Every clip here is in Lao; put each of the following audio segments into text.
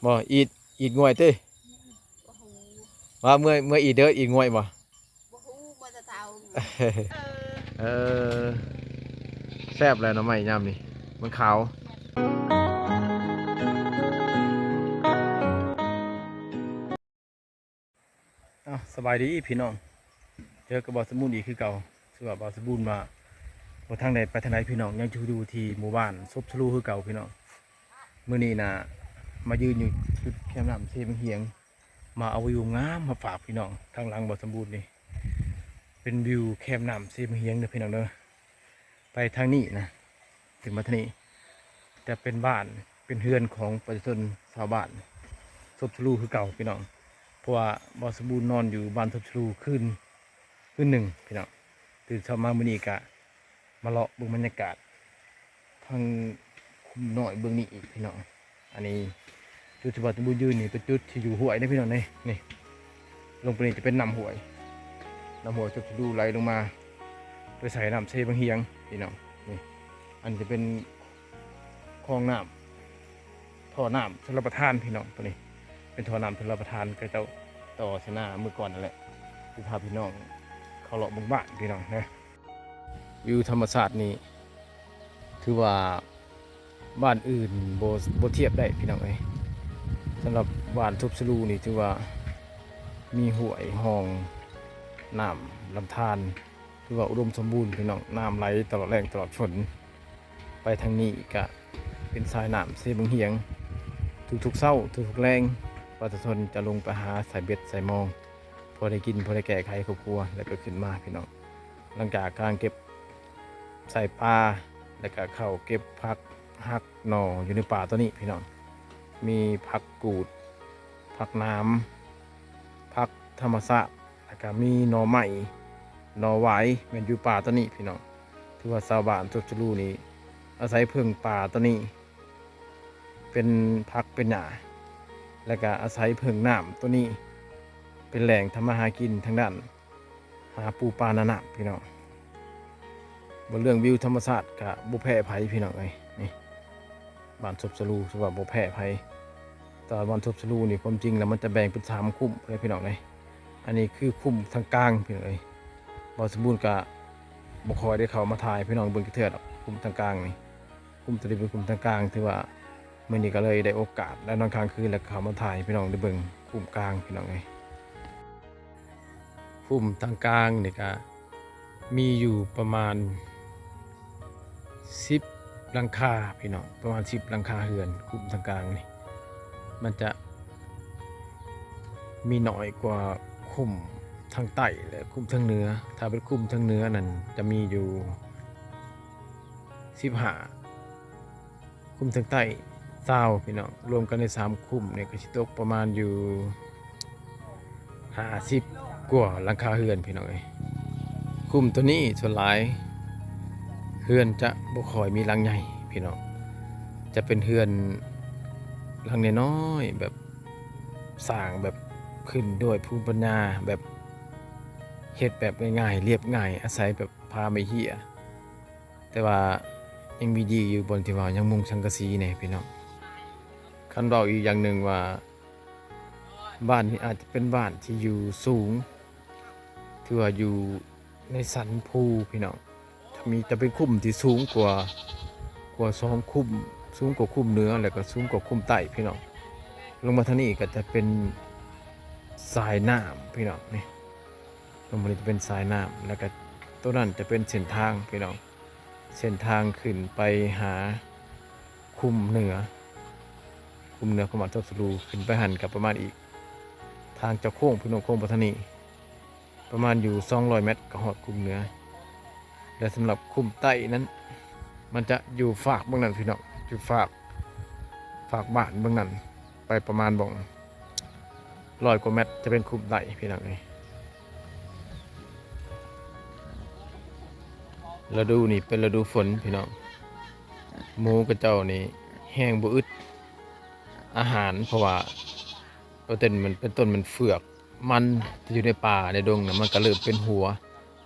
ບໍ່ ອີດ ອີດງວຍຕິ? ບໍ່ຮູ້ ວ່າເມື່ອ ເມື່ອອີດເດີ ອີດງວຍບໍ່? ບໍ່ຮູ້ ບໍ່ແຕ່ເຖົ້າ ເອີ ເອີ ແຊບແຫຼະໜໍ່ໄມ້ຍາມນີ້ ມັນຂາວ. ອ້າວ ສະບາຍດີພີ່ນ້ອງ ເຈີກັບບ່າວສະບູນອີກຄືເກົ່າ. ຄືວ່າບ່າວສະບູນວ່າບໍ່ທັນໄດ້ໄປທາງໃດພີ່ນ້ອງ ຍັງຢູ່ທີ່ໝູ່ບ້ານສົບສະລູຄືເກົ່າພີ່ນ້ອງ. ມື້ນີ້ນະ ມາຢືນຢູ່ຈຸດແຄມນ້ຳເຊບັ້ງຫຽງ ມາເອົາວິວງາມມາຝາກພີ່ນ້ອງ. ທາງຫຼັງບ່າວສະບູນນີ້ ເປັນວິວແຄມນ້ຳເຊບັ້ງຫຽງເດີພີ່ນ້ອງເດີ. ໄປທາງນີ້ນະ ຂຶ້ນມາທາງນີ້ ຈະເປັນບ້ານ ເປັນເຮືອນຂອງປະຊາຊົນຊາວບ້ານສົບສະລູຄືເກົ່າພີ່ນ້ອງ. ເພາະວ່າບ່າວສະບູນນອນຢູ່ບ້ານສົບສະລູຄືນ ຄືນໜຶ່ງພີ່ນ້ອງ. ຕື່ນເຊົ້າມາມື້ນີ້ກະມາເລາະເບິ່ງບັນຍາກາດທາງຄຸ້ມນ້ອຍເບື້ອງນີ້ອີກພີ່ນ້ອງ. ອັນນີ້ຈຸດທີ່ບ່າວສະບູນຢືນນີ້ເປັນຈຸດທີ່ຢູ່ຫ້ວຍເດ້ພີ່ນ້ອງເດ້. ນີ້ ລົງໄປນີ້ຈະເປັນນ້ຳຫ້ວຍ ນ້ຳຫ້ວຍສົບສະລູໄຫຼລົງມາ ໄປໃສ່ນ້ຳເຊບັ້ງຫຽງພີ່ນ້ອງ. ນີ້ ອັນນີ້ຈະເປັນຄອງນ້ຳ ທໍ່ນ້ຳຊົນລະປະທານພີ່ນ້ອງ. ໂຕນີ້ເປັນທໍ່ນ້ຳຊົນລະປະທານ ເຂົາເຈົ້າຕໍ່ໃສ່ນາມື້ກ່ອນນັ້ນແຫຼະ. ຊິພາພີ່ນ້ອງເຂົ້າເລາະເບິ່ງບ້ານພີ່ນ້ອງເດີ. ວິວທຳມະຊາດນີ້ ຖືວ່າບ້ານອື່ນບໍ່ ບໍ່ທຽບໄດ້ພີ່ນ້ອງເອີຍ. ສຳລັບບ້ານສົບສະລູນີ້ ຖືວ່າມີຫ້ວຍຮ່ອງ ນ້ຳລຳທານ ຖືວ່າອຸດົມສົມບູນພີ່ນ້ອງ. ນ້ຳໄຫຼຕະຫຼອດແລ້ງຕະຫຼອດຝົນ. ໄປທາງນີ້ກະເປັນສາຍນ້ຳເຊບັ້ງຫຽງ. ທຸກໆເຊົ້າ ທຸກໆແລງ ປະຊາຊົນຈະລົງໄປຫາໃສ່ເບັດໃສ່ມອງ ພໍໄດ້ກິນ ພໍໄດ້ແກ້ໄຂຄອບຄົວ ແລ້ວກໍຂຶ້ນມາພີ່ນ້ອງ. ຫຼັງຈາກການເກັບໃສ່ປ່າ ແລ້ວກໍເຂົ້າເກັບຜັກຫັກໜໍ່ຢູ່ໃນປ່າໂຕນີ້ພີ່ນ້ອງ. ມີຜັກກູດ ຜັກໜາມ ຜັກທຳມະຊາດ ແລ້ວກໍມີໜໍ່ໄມ້ ໜໍ່ຫວາຍ ແມ່ນຢູ່ປ່າໂຕນີ້ພີ່ນ້ອງ. ຖືວ່າຊາວບ້ານສົບສະລູນີ້ອາໄສເພິ່ງປ່າໂຕນີ້ ເປັນຜັກເປັນຫຍ້າ ແລ້ວກະອາໄສເພິ່ງນ້ຳໂຕນີ້ ເປັນແຫຼ່ງທຳມາຫາກິນທາງດ້ານຫາປູປາໜ້ານ້ຳພີ່ນ້ອງ. ເບິ່ງເລື່ອງວິວທຳມະຊາດກະບໍ່ແພ້ໃຜພີ່ນ້ອງເອີຍ. ນີ້ ບ້ານສົບສະລູຖືວ່າບໍ່ແພ້ໃຜ. ແຕ່ວ່າບ້ານສົບສະລູນີ້ ຄວາມຈິງແລ້ວມັນຈະແບ່ງເປັນສາມຄຸ້ມເດ້ພີ່ນ້ອງເອີຍ. ອັນນີ້ຄືຄຸ້ມທາງກາງພີ່ນ້ອງເອີຍ. ບ່າວສະບູນກະບໍ່ຄ່ອຍໄດ້ເຂົ້າມາຖ່າຍໃຫ້ພີ່ນ້ອງເບິ່ງຈັກເທື່ອດອກ ຄຸ້ມທາງກາງນີ້. ຄຸ້ມໂຕນີ້ເປັນຄຸ້ມທາງກາງ ຖືວ່າມື້ນີ້ກໍເລີຍໄດ້ໂອກາດ ແລະ ນອນຄ້າງຄືນ ແລ້ວກໍເຂົ້າມາຖ່າຍໃຫ້ພີ່ນ້ອງໄດ້ເບິ່ງຄຸ້ມກາງພີ່ນ້ອງເອີຍ. ຄຸ້ມທາງກາງນີ້ກະມີຢູ່ປະມານສິບຫຼັງຄາພີ່ນ້ອງ ປະມານສິບຫຼັງຄາເຮືອນ. ຄຸ້ມທາງກາງນີ້ມັນຈະມີໜ້ອຍກວ່າຄຸ້ມທາງໃຕ້ ແລະ ຄຸ້ມທາງເໜືອ. ຖ້າເປັນຄຸ້ມທາງເໜືອນັ້ນຈະມີຢູ່ ສິບຫ້າ ຄຸ້ມທາງໃຕ້ ຊາວ ພີ່ນ້ອງ. ລວມກັນໃນສາມຄຸ້ມນີ້ກໍຊິຕົກປະມານຢູ່ຫ້າສິບກວ່າຫຼັງຄາເຮືອນພີ່ນ້ອງເອີຍ. ຄຸ້ມໂຕນີ້ສ່ວນຫຼາຍເຮືອນຈະບໍ່ຄ່ອຍມີຫຼັງໃຫຍ່ພີ່ນ້ອງ ຈະເປັນເຮືອນຫຼັງນ້ອຍໆ ແບບສ້າງແບບຂຶ້ນດ້ວຍພູມປັນຍາ ແບບເຮັດແບບງ່າຍໆ ລຽບງ່າຍ ອາໄສແບບ ພາໄມ້ເຫ້ຍ ແຕ່ວ່າຍັງມີດີຢູ່ບ່ອນທີ່ວ່າຍັງມຸງສັງກະສີແດ່ພີ່ນ້ອງ. ຄັນເວົ້າອີກຢ່າງໜຶ່ງວ່າ ບ້ານນີ້ອາດຈະເປັນບ້ານທີ່ຢູ່ສູງ ຖືວ່າຢູ່ໃນສັນພູພີ່ນ້ອງ. ຈະມີ ຈະເປັນຄຸ້ມທີ່ສູງກວ່າ ກວ່າສອງຄຸ້ມ ສູງກວ່າຄຸ້ມເໜືອ ແລ້ວກໍສູງກວ່າຄຸ້ມໃຕ້ພີ່ນ້ອງ. ລົງມາທາງນີ້ກໍຈະເປັນສາຍນ້ຳພີ່ນ້ອງ ນີ້ ຕົງນີ້ຈະເປັນສາຍນ້ຳ ແລ້ວກະໂຕນັ້ນຈະເປັນເສັ້ນທາງພີ່ນ້ອງ ເສັ້ນທາງຂຶ້ນໄປຫາຄຸ້ມເໜືອ ຄຸ້ມເໜືອຂອງບ້ານໂຕສະລູ. ຂຶ້ນໄປຫັ້ນກະປະມານອີກ ທາງຈະໂຄ້ງພີ່ນ້ອງ ໂຄ້ງໄປທາງນີ້ ປະມານຢູ່ສອງຮ້ອຍແມັດກະຮອດຄຸ້ມເໜືອ. ແລະ ສຳລັບຄຸ້ມໃຕ້ນັ້ນ ມັນຈະຢູ່ຟາກເບື້ອງນັ້ນພີ່ນ້ອງ ຢູ່ຟາກ ຟາກບ້ານເບື້ອງນັ້ນ ໄປປະມານບ່ອນຮ້ອຍກວ່າແມັດ ຈະເປັນຄຸ້ມໃຕ້ພີ່ນ້ອງເອີຍ. ລະດູນີ້ເປັນລະດູຝົນພີ່ນ້ອງ ໝູຂະເຈົ້ານີ້ແຮງບໍ່ອຶດອາຫານ ເພາະວ່າເປັນຕົ້ນມັນ ເປັນຕົ້ນມັນເຟືອກ ມັນທີ່ຢູ່ໃນປ່າໃນດົງນະ ມັນກະເລີ່ມເປັນຫົວ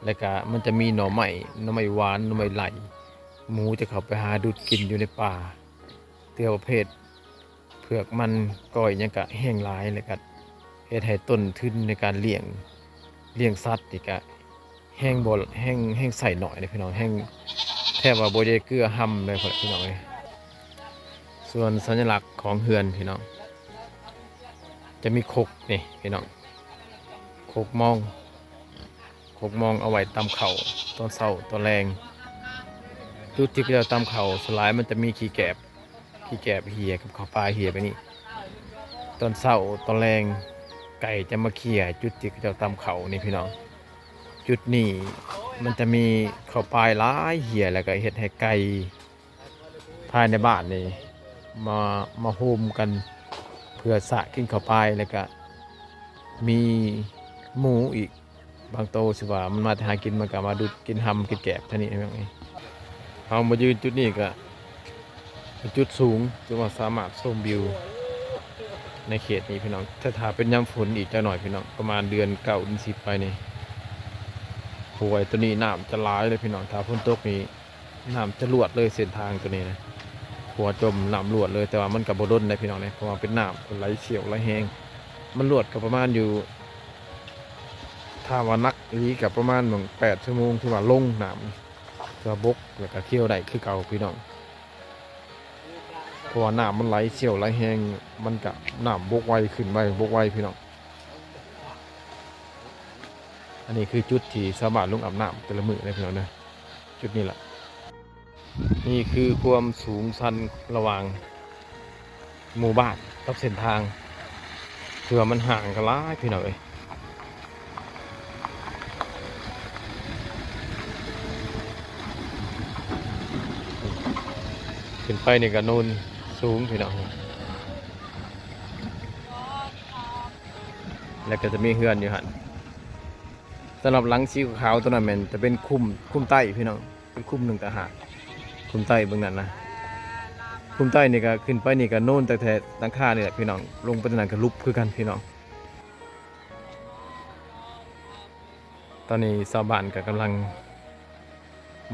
ແລ້ວກະມັນຈະມີໜໍ່ໄມ້ ໜໍ່ໄມ້ຫວານ ໜໍ່ໄມ້ໄລ່ ໝູຈະເຂົ້າໄປຫາດູດກິນຢູ່ໃນປ່າ ເທື່ອປະເພດ ເຜືອກມັນ ກ້ອຍຫຍັງກະແຮງຫຼາຍ ແລ້ວກະເຮັດໃຫ້ຕົ້ນທຶນໃນການລ້ຽງ ລ້ຽງສັດນີ້ກະແຮງບໍ່ ແຮງ ແຮງໃຊ້ໜ້ອຍເດ້ພີ່ນ້ອງ ແຮງແທບວ່າບໍ່ໄດ້ເກືອຫຳເລີຍພີ່ນ້ອງເອີຍ. ສ່ວນສັນຍະລັກຂອງເຮືອນພີ່ນ້ອງ ຈະມີຄົກນີ້ພີ່ນ້ອງ ຄົກມອງ ຄົກມອງເອົາໄວ້ຕຳເຂົ້າຕອນເຊົ້າຕອນແລງ. ຈຸດທີ່ເຂົາເຈົ້າຕຳເຂົ້າສ່ວນຫຼາຍມັນຈະມີຂີ້ແກບ ຂີ້ແກບເຫຍກັບເຂົ້າປາຍເຫຍແບບນີ້. ຕອນເຊົ້າຕອນແລງ ໄກ່ຈະມາເຄຍຈຸດທີ່ເຂົາເຈົ້າຕຳເຂົ້ານີ້ພີ່ນ້ອງ. ຈຸດນີ້ມັນຈະມີເຂົ້າປາຍຫຼາຍເຫຍ ແລ້ວກະເຮັດໃຫ້ໄກ່ ພາຍໃນບ້ານນີ້ມາ ມາໂຮມກັນເພື່ອສະກິນເຂົ້າປາຍ ແລ້ວກະມີໝູອີກບາງໂຕ ຊິວ່າມັນມາແຕ່ຫາກິນ ມັນກະມາດູດກິນຫຳກິນແກບແຖວນີ້ພີ່ນ້ອງເອີຍ. ເຮົາມາຢືນຈຸດນີ້ກະເປັນຈຸດສູງ ຖືວ່າສາມາດຊົມວິວໃນເຂດນີ້ພີ່ນ້ອງ. ແຕ່ຖ້າເປັນຍາມຝົນອີກຈັກໜ້ອຍພີ່ນ້ອງ ປະມານເດືອນເກົ້າເດືອນສິບໄປນີ້ ຫ້ວຍໂຕນີ້ນ້ຳຈະຫຼາຍເລີຍພີ່ນ້ອງ. ຖ້າຝົນຕົກນີ້ ນ້ຳຈະລວດເລີຍເສັ້ນທາງໂຕນີ້ນະ ຂົວຈົມນ້ຳລວດເລີຍ. ແຕ່ວ່າມັນກະບໍ່ດົນໃດພີ່ນ້ອງເອີຍ ເພາະວ່າເປັນນ້ຳໄຫຼສ່ຽວໄຫຼແຮງ. ມັນລວດກະປະມານຢູ່ ຖ້າວ່າໜັກອີ່ຫຼີກະປະມານແປດຊົ່ວໂມງ ຖືວ່າລົງນ້ຳ ຖືວ່າບົກ ແລ້ວກະທ່ຽວໄດ້ຄືເກົ່າພີ່ນ້ອງ. ເພາະວ່ານ້ຳມັນໄຫຼສ່ຽວໄຫຼແຮງ ມັນກະ ນ້ຳບົກໄວ ຂຶ້ນໄວບົກໄວພີ່ນ້ອງ. ອັນນີ້ຄືຈຸດທີ່ຊາວບ້ານລົງອາບນ້ຳແຕ່ລະມື້ເດ້ພີ່ນ້ອງເດີ ຈຸດນີ້ລະ. ນີ້ຄືຄວາມສູງຊັນລະຫວ່າງໝູ່ບ້ານກັບເສັ້ນທາງ ຖືວ່າມັນຫ່າງກັນຫຼາຍພີ່ນ້ອງເອີຍ. ຂຶ້ນໄປນີ້ກະໂນນສູງພີ່ນ້ອງ ແລ້ວກະຈະມີເຮືອນຢູ່ຫັ້ນ. ສຳລັບຫຼັງສີຂາວໂຕນັ້ນແມ່ນຈະເປັນຄຸ້ມ ຄຸ້ມໃຕ້ພີ່ນ້ອງ ເປັນຄຸ້ມໜຶ່ງຕ່າງຫາກ ຄຸ້ມໃຕ້ເບິ່ງນັ້ນນະ. ຄຸ້ມໃຕ້ນີ້ກະຂຶ້ນໄປນີ້ກະໂນນແຕ່ ແຕ່ຫຼັງຄານີ້ແຫຼະພີ່ນ້ອງ ລົງໄປທາງນັ້ນກະຫຼຸບຄືກັນພີ່ນ້ອງ. ຕອນນີ້ຊາວບ້ານກະກຳລັງ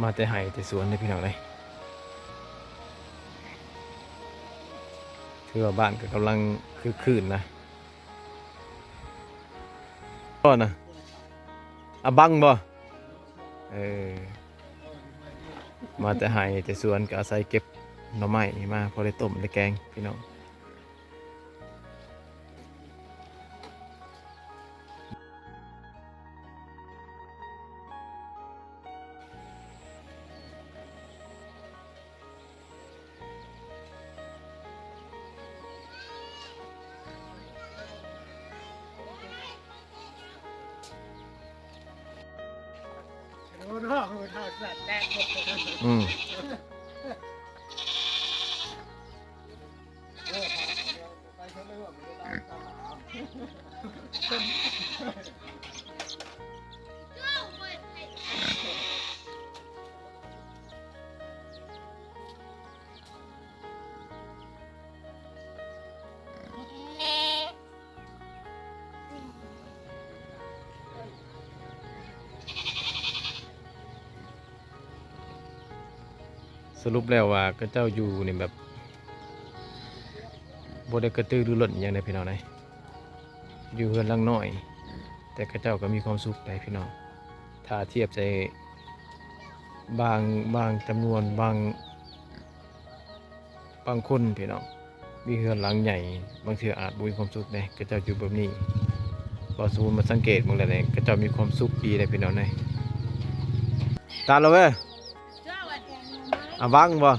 ມາແຕ່ໄຮ່ແຕ່ສວນເດ້ພີ່ນ້ອງເອີຍ. ຖືວ່າບ້ານກະກຳລັງຄຶກຄື້ນນະ. ກໍນະ ອາບັງບໍ່? ເອີ ມາແຕ່ໄຮ່ແຕ່ສວນກະອາໄສເກັບໜໍ່ໄມ້ນີ້ມາ ພໍໄດ້ຕົ້ມໄດ້ແກງພີ່ນ້ອງ. ອືມ. ສະຫຼຸບແລ້ວວ່າເຂົາເຈົ້າຢູ່ນີ້ແບບ ບໍ່ໄດ້ກະຕືລືລົ້ນອີ່ຫຍັງເດ້ພີ່ນ້ອງເອີຍ ຢູ່ເຮືອນຫຼັງນ້ອຍ ແຕ່ເຂົາເຈົ້າກະມີຄວາມສຸກໄດ໋ພີ່ນ້ອງ. ຖ້າທຽບໃສ່ບາງ ບາງຈຳນວນ ບາງ ບາງຄົນພີ່ນ້ອງ ມີເຮືອນຫຼັງໃຫຍ່ ບາງເທື່ອອາດບໍ່ມີຄວາມສຸກເດ້ ເຂົາເຈົ້າຢູ່ແບບນີ້. ບໍ່ ສົມມຸດມາສັງເກດເບິ່ງແລ້ວນີ້ ເຂົາເຈົ້າມີຄວາມສຸກດີເດ້ພີ່ນ້ອງເອີຍ. ຕັດແລ້ວເວີຍ ອາບັງບໍ່? ອື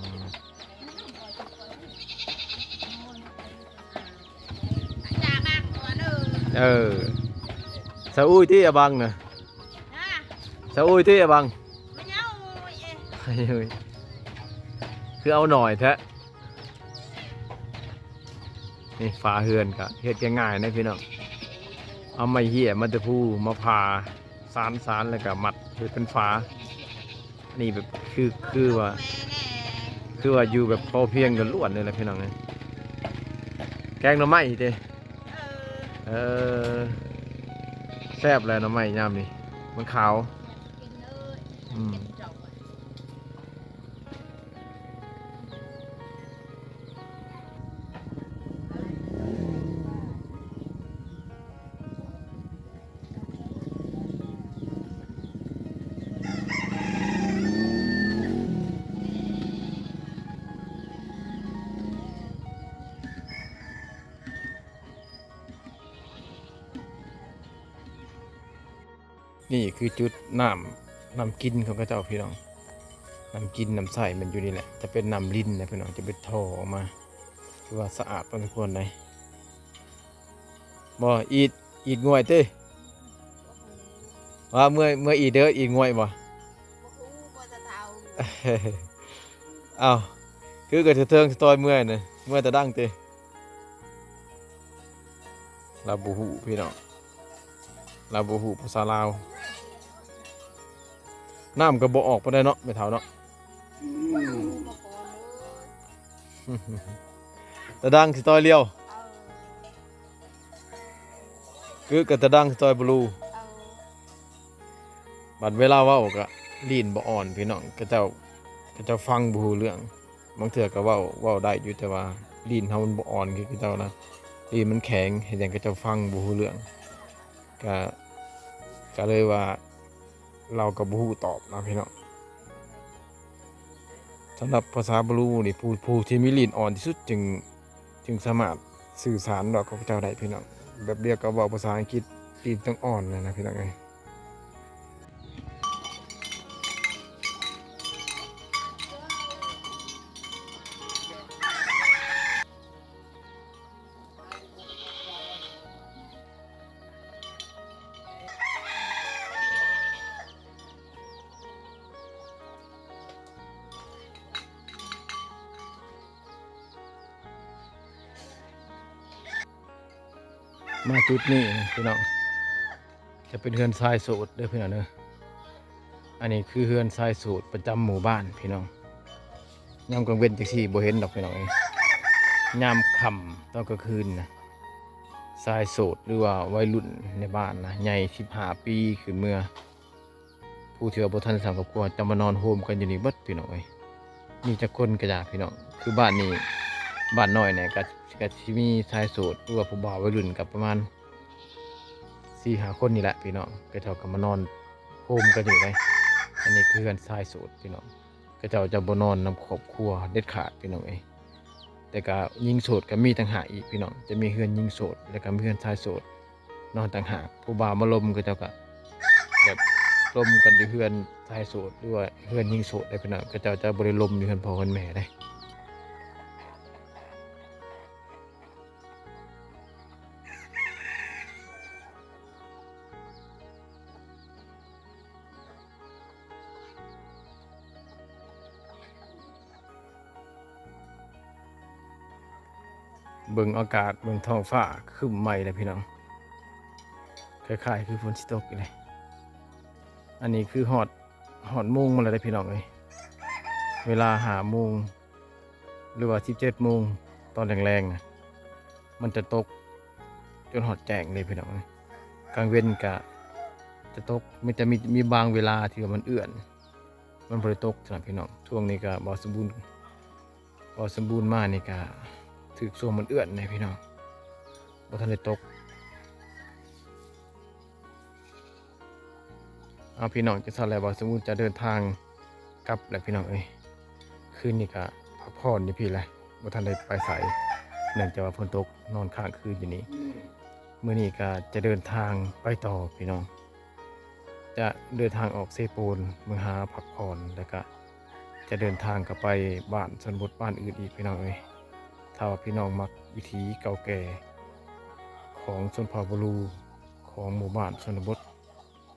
ມ ເອີ ສາອຸ້ຍຕິອາບັງນະ. ສາອຸ້ຍຕິອາບັງ ຄືເອົາໜ້ອຍແທ້. ນີ້ຝາເຮືອນກະເຮັດງ່າຍໆນະພີ່ນ້ອງ ເອົາໄມ້ເຫ້ຍມາແຕ່ພູມາຜ່າ ສານໆ ແລ້ວກະມັດເຮັດເປັນຝາ. ອັນນີ້ແບບຄື ຄືວ່າ ຄືວ່າຢູ່ແບບພໍພຽງລ້ວນໆ ເລີຍແຫຼະພີ່ນ້ອງເອີຍ. ແກງໜໍ່ໄມ້ຕິ ເອີ ແຊບແຫຼະໜໍ່ໄມ້ຍາມນີ້ ມັນຂາວ. ອືມ. ນີ້ຄືຈຸດນ້ຳ ນ້ຳກິນຂອງເຂົາເຈົ້າພີ່ນ້ອງ. ນ້ຳກິນນ້ຳໃຊ້ມັນຢູ່ນີ້ແຫຼະ ຈະເປັນນ້ຳລິນນະພີ່ນ້ອງ ຈະເປັນທໍ່ອອກມາ ຖືວ່າສະອາດພໍສົມຄວນໃດ໋. ບໍ່ ອີດ ອີດງ່ວຍຕິ ວ່າເມື່ອ ເມື່ອອີດເດີ ອີດງ່ວຍບໍ່? ບໍ່ຮູ້ ບໍ່ຈະເທົ່າ. ອ້າວ ຄືກະສະເທີງສະຕອຍເມື່ອນະ ເມື່ອແຕ່ດັງຕິ. ລາວບໍ່ຮູ້ພີ່ນ້ອງ ລາວບໍ່ຮູ້ພາສາລາວ. ນ້ຳກໍບໍ່ອອກປານໃດເນາະ ແມ່ເຖົ້າເນາະ. ອືມ ຕາດັງຊິຕ່ອຍລຽວ ເອີ ຄືກັບຕາດັງຊິຕ່ອຍບລູ. ເອີ ບັດເວລາເວົ້າກະລີ້ນບໍ່ອ່ອນພີ່ນ້ອງ ເຂົາເຈົ້າ ເຂົາເຈົ້າຟັງບໍ່ຮູ້ເລື່ອງ. ບາງເທື່ອກໍເວົ້າ ເວົ້າໄດ້ຢູ່ ແຕ່ວ່າລີ້ນເຮົາມັນບໍ່ອ່ອນຄືເຂົາເຈົ້ານະ ລີ້ນມັນແຂງ ເຮັດຫຍັງເຂົາເຈົ້າຟັງບໍ່ຮູ້ເລື່ອງ. ກະ ກະເລີຍວ່າລາວກໍບໍ່ຮູ້ຕອບນະພີ່ນ້ອງ. ສຳລັບພາສາບລູນີ້ ຜູ້ ຜູ້ທີ່ມີລີ້ນອ່ອນທີ່ສຸດຈຶ່ງ ຈຶ່ງສາມາດສື່ສານເວົ້າກັບເຂົາເຈົ້າໄດ້ພີ່ນ້ອງ. ແບບດຽວກັບເວົ້າພາສາອັງກິດ ລີ້ນຕ້ອງອ່ອນນະ ນະພີ່ນ້ອງເອີຍ. ມາຈຸດນີ້ນະພີ່ນ້ອງ ຈະເປັນເຮືອນຊາຍໂສດເດີພີ່ນ້ອງເດີ. ອັນນີ້ຄືເຮືອນຊາຍໂສດປະຈຳໝູ່ບ້ານພີ່ນ້ອງ. ຍາມກາງເວັນຈັ່ງຊີ້ບໍ່ເຫັນດອກພີ່ນ້ອງເອີຍ ຍາມຄ່ຳຕອນກາງຄືນນະ ຊາຍໂສດ ຫຼືວ່າໄວລຸ້ນໃນບ້ານນະ ໃຫຍ່ສິບຫ້າປີຂຶ້ນເມືອ ຜູ້ທີ່ວ່າບໍ່ທັນສ້າງຄອບຄົວຈະມານອນໂຮມກັນຢູ່ນີ້ເບິດພີ່ນ້ອງເອີຍ. ມີຈັກຄົນກໍຢ່າພີ່ນ້ອງ ຄືບ້ານນີ້ ບ້ານນ້ອຍນີ້ກໍ ກໍຊິມີຊາຍໂສດ ຫຼືວ່າຜູ້ບ່າວໄວລຸ້ນກໍປະມານສີ່ຫ້າຄົນນີ້ແຫຼະພີ່ນ້ອງ ເຂົາເຈົ້າກໍມານອນໂຮມກັນຢູ່ໃດ໋. ອັນນີ້ຄືເຮືອນຊາຍໂສດພີ່ນ້ອງ ເຂົາເຈົ້າຈະບໍ່ນອນນຳຄອບຄົວເດັດຂາດພີ່ນ້ອງເອີຍ. ແຕ່ກະຍິງໂສດກະມີຕ່າງຫາກອີກພີ່ນ້ອງ ຈະມີເຮືອນຍິງໂສດ ແລ້ວກະມີເຮືອນຊາຍໂສດນອນຕ່າງຫາກ. ຜູ້ບ່າວມາລົມ ເຂົາເຈົ້າກະແບບລົມກັນຢູ່ເຮືອນຊາຍໂສດ ຫຼືວ່າເຮືອນຍິງໂສດໄດ໋ພີ່ນ້ອງ ເຂົາເຈົ້າຈະບໍ່ໄດ້ລົມຢູ່ເຮືອນພໍ່ເຮືອນແມ່ໄດ໋. ເບິ່ງອາກາດ ເບິ່ງທ້ອງຟ້າ ຄຶ້ມໃໝ່ແລ້ວພີ່ນ້ອງ ຄ້າຍໆຄືຝົນຊິຕົກອີກເລີຍ. ອັນນີ້ຄືຮອດ ຮອດໂມງມາແລ້ວເດ້ພີ່ນ້ອງເອີຍ ເວລາຫ້າໂມງ ຫຼືວ່າສິບເຈັດໂມງຕອນແລງໆນະ ມັນຈະຕົກຈົນຮອດແຈ້ງເລີຍພີ່ນ້ອງເອີຍ. ກາງເວັນກະຈະຕົກ ມັນຈະມີ ມີບາງເວລາທີ່ວ່າມັນເອື້ອນ ມັນບໍ່ໄດ້ຕົກຊັ້ນນະພີ່ນ້ອງ. ຊ່ວງນີ້ກະບ່າວສົມບູນ ບ່າວສົມບູນມານີ້ກະຖືກຊ່ວງມັນເອື້ອນແດ່ພີ່ນ້ອງ ບໍ່ທັນໄດ້ຕົກ. ເອົາພີ່ນ້ອງ ຈັ່ງຊັ້ນແລ້ວ ບ່າວສົມບູນຈະເດີນທາງກັບແລ້ວພີ່ນ້ອງເອີຍ. ຄືນນີ້ກະພັກຜ່ອນຢູ່ພີ້ແຫຼະ ບໍ່ທັນໄດ້ໄປໃສ ເນື່ອງຈາກວ່າຝົນຕົກ ນອນຄ້າງຄືນຢູ່ນີ້. ມື້ນີ້ກະຈະເດີນທາງໄປຕໍ່ພີ່ນ້ອງ ຈະເດີນທາງອອກເຊໂປນ ເມືອຫາພັກຜ່ອນ ແລ້ວກະຈະເດີນທາງກັບໄປບ້ານຊົນນະບົດບ້ານອື່ນອີກພີ່ນ້ອງເອີຍ. ຖ້າວ່າພີ່ນ້ອງມັກວິຖີເກົ່າແກ່ຂອງຊົນເຜົ່າບລູ ຂອງໝູ່ບ້ານຊົນນະບົດ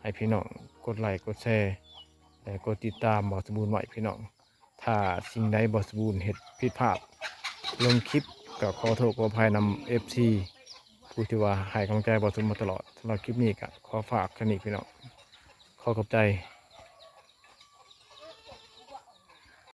ໃຫ້ພີ່ນ້ອງກົດໄລ້ກົດແຊ ແລະ ກົດຕິດຕາມບ່າວສົມບູນໄວ້ພີ່ນ້ອງ. ຖ້າສິ່ງໃດບ່າວສົມບູນເຮັດຜິດພາດລົງຄລິບ ກໍຂໍໂທດຂໍອະໄພນຳເອັຟຊີ ຜູ້ທີ່ວ່າໃຫ້ກຳລັງໃຈບ່າວສົມບູນມາຕະຫຼອດ. ສຳລັບຄລິບນີ້ກໍຂໍຝາກເທົ່ານີ້ພີ່ນ້ອງ ຂໍຂອບໃຈ.